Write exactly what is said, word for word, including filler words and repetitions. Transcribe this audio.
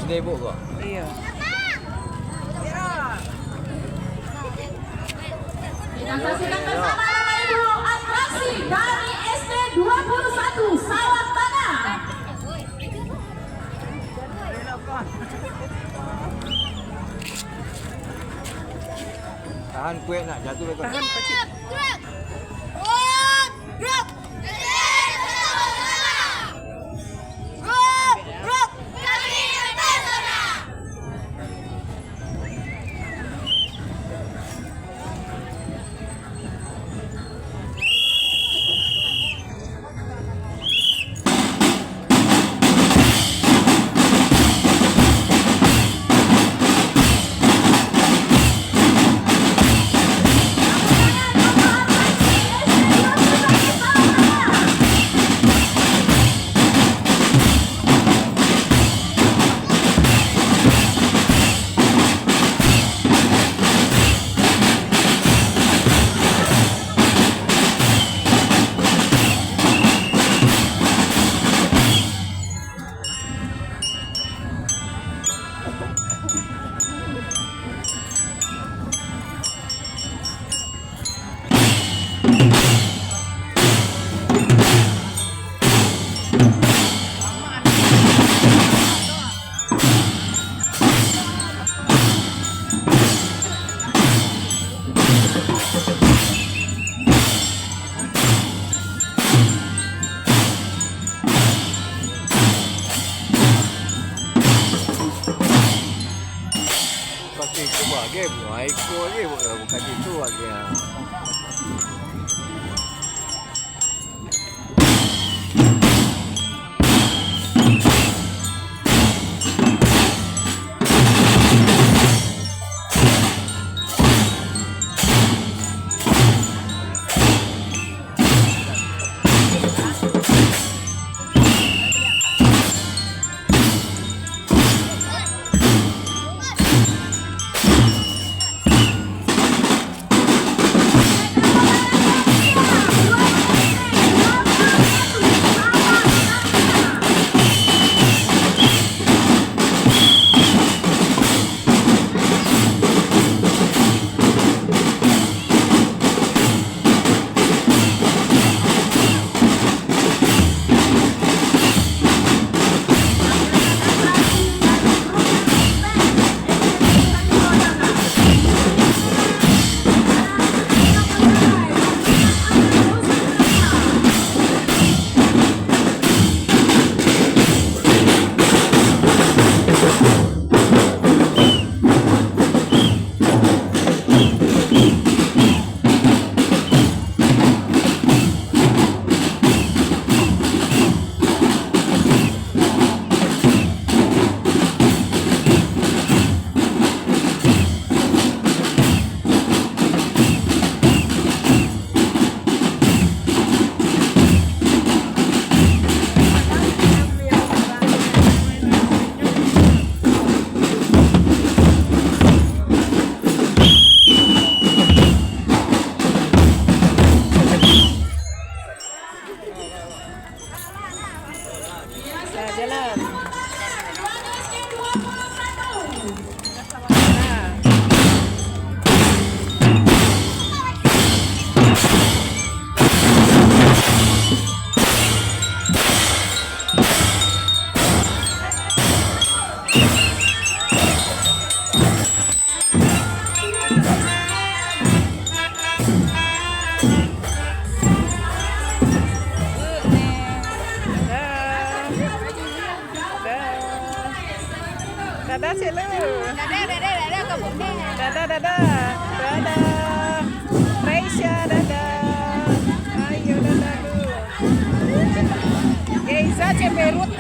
Dia ibu ko? Iyo. Kita saksikan bersama, Bapak Ibu, atraksi dari S D dua puluh satu Sawah Tangah. Tahan kuek nak jatuh. Tahan, pacik. Kaki tu bagai, buah iko je, bukan kaki tu bagai. Nah, jalan. Nah. Dadah. Dadah. Dadah, Cik Lu. Dadah, dadah, dadah, Kak Bunda. Dadah, dadah. Dadah. Raisya, dadah. Ayo, dadah, Lu. Geiza Cemberut.